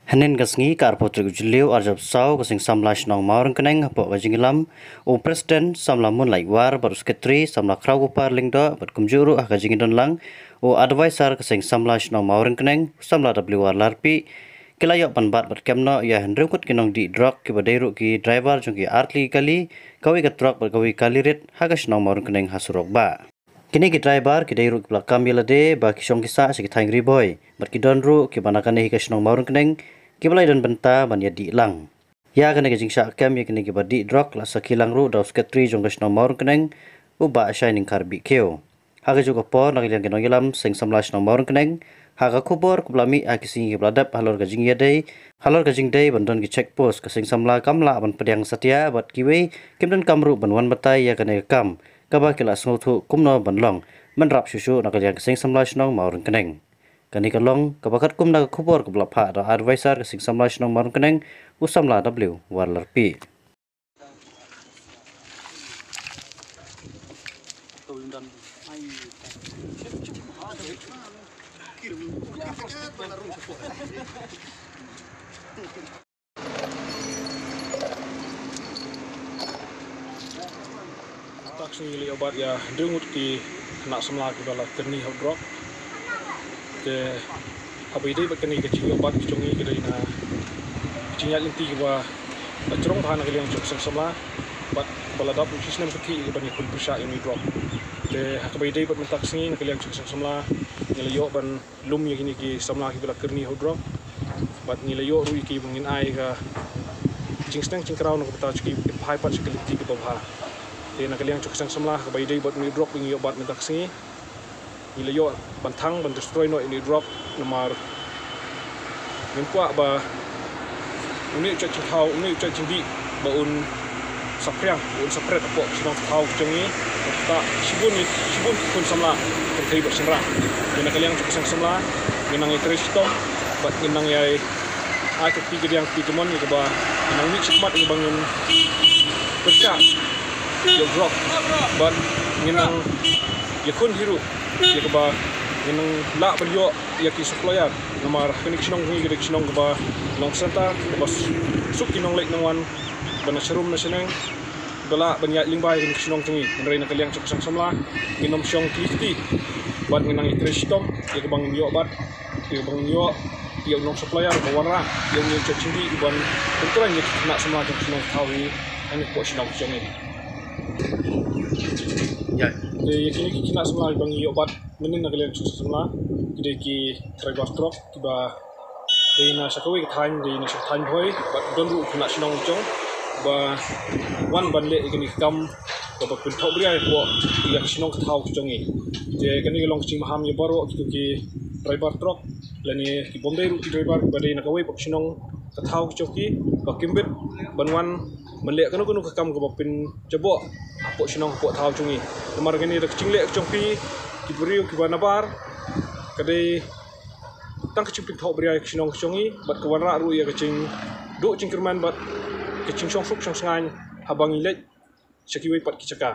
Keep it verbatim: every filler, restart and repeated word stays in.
Hynnin ka sngi ka arphew tarik u Jylliew arhajar arphew saw, ka Seng Samla Shnong Mawryngkneng hapoh ka jingïalam u President Samla Moonlight War bad u Secretary Samla Khrawkupar Lyngdoh bad kumjuh ruh ha ka jingïadonlang u Advisor ka Seng Samla Shnong Mawryngkneng u Samla W War Larpi ki la ïoh ban bat bad kem noh ïa hynriew ngut ki nongdih drok kiba dei ruh ki driver jong ki artylli ki kali, kawei ka trok bad kawei ka kali rit ha ka shnong Mawryngkneng ha surok bah. Kine ki driver ki dei ruh kiba la kam ïa lade ba ki shong ki sah sha ki thaiñ Ri Bhoi bad ki don ruh kiba na kane hi ka shnong Mawryngkneng kiba la ïadon bynta ban ïadih lang. Ïa kane ka jingshah kem ïa kine kiba dih drok la sakhi lang ruh da u Secretary jong ka shnong Mawryngkneng u Bah Shining Kharbih Khiew. Ha kajuh ka por na ka liang ki nongïalam Seng Samla Shnong Mawryngkneng, ha ka khubor kaba la mih ha ki sngi kiba la dep halor ka jingïadei, halor ka jingdei ban don ki check post, ka Seng Samla kam lah ban pdiang satia bad kiwei kim donkam ruh ban wan batai ïa kane ka kam kaba ki la sngewthuh kumno ban long, mynrap shuh shuh na ka liang ka Seng Samla Shnong Mawryngkneng. Kane ka long kaba katkum na ka khubor kaba la phah da u Advisor ka Seng Samla Shnong Mawryngkneng u Samla W War Larpi. Mynta ka sngi ngi la ïoh bat ïa hynriew ngut ki khynnah samla kiba la kyrni ha u drok. Te haba ïadei bad kane ka jingïoh bat ka jong ngi ka dei na ka jingïaid lynti kaba la jrong bha na ka liang jong ka Seng Samla bad kaba la dap u shisnem ka thik ïa kaban ïakhun pyrshah ïa une u drok. Te ha kaba ïadei bad mynta ka sngi na ka liang jong ka Seng Samla ngi la ïoh ban lum ïa kine ki samla kiba la kyrni ha u drok. Bad ngi la ïoh ruh ïa ki ba ngin ai ka jingsneng jingkraw na ka bynta jong ki ban phai pat sha ka lynti kaba bha. Te na ka liang jong ka Seng Samla ha kaba ïadei bad une u drok ba ngi ïoh bat mynta ka sngi, ngi la ïoh ban thang ban destroy noh ïa une u drok namar ngim kwah ba une u jait jingthaw, une u jait jingdih ba un saphriang, ba un saphriang hapoh ka shnong ka thaw ka jong ngi. Bad kata shibun, shibun ki khun samla kynthei bad shynrang. Te na ka liang jong ka Seng Samla ngin nang ïatrei shitom bad ngin nang ïai ai ka kti kadiang kti kamon ïa kaba ngin nang mih shakhmat ïa kaba ngin pyrshah ïa u drok bad ngin nang ïakhun hi ruh ïa kaba ngin nang lah ban ïoh ïa ki supplier. Namar kane ka shnong ka dei ka shnong kaba long centre kaba suk ki nongleit nongwan ba na sharum na shaneng ba lah ban ïaid lyngba ïa kane ka shnong jong ngi. Hynrei na ka liang jong ka Seng Samla ngin ym shong kli kti bad ngin nang ïatrei shitom ïa kaba ngin ïoh bat, ïa kaba ngin ïoh ïa u nongsupplier ba wanrah ïa une u jait jingdih uban pynkhlaiñ ïa ki khynnah samla jong ka shnong ka thaw hi hangne hapoh shnong jong ngi. Ïa, te ïa kine ki khynnah samla kiba ngi ïoh bat mynnin na ka liang jong ka Seng Samla ki dei ki driver truck kiba dei na sha kawei ka thaiñ, dei na sha ka thaiñ Bhoi bad don ruh u khynnah shnong jong ba wan ban leh ïa kane ka kam kaba pynthohbria hapoh ïa ka shnong ka thaw ka jong ngi. Te kane ka long ka jingmaham ïa baroh kito ki driver truck lane ki bym dei ruh ki driver kiba dei na kawei pat ka shnong ka thaw ka jong ki ba kim bit ban wan ban leh kano kano ka kam kaba pynjaboh hapoh shnong hapoh thaw jong ngi. Namar kane da ka jingleh ka jong phi ki briew kiba nabar ka dei tang ka jingpynthohbria ïa ka shnong ka jong ngi bad ka wanrah ruh ïa ka jingduh jingkyrmen bad ka jingshongsuk shongsngaiñ haba ngi leit sha kiwei pat ki jaka.